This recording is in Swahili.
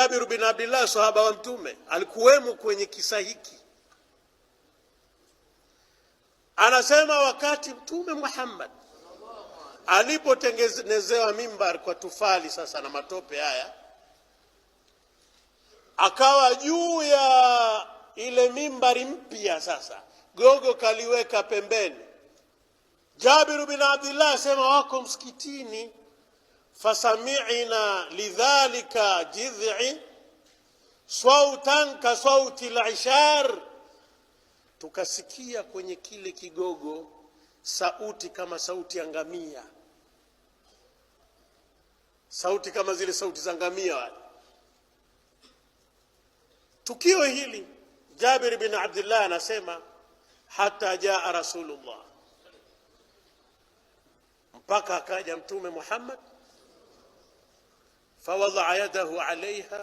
Jabir bin Abdullah, sahaba wa Mtume, alikuwemo kwenye kisa hiki. Anasema wakati Mtume Muhammad alipotengenezewa mimbar kwa tufali sasa na matope haya, akawa juu ya ile mimbari mpya sasa, gogo kaliweka pembeni. Jabir bin Abdullah asema wako msikitini, fasami'na lidhalika jidhi sautan ka sauti al-ishar, tukasikia kwenye kile kigogo sauti kama sauti ya ngamia, sauti kama zile sauti za ngamia wale. Tukio hili Jabir bin Abdullah anasema hata jaa Rasulullah, mpaka akaja Mtume Muhammad, fawadaa yadahu alaiha.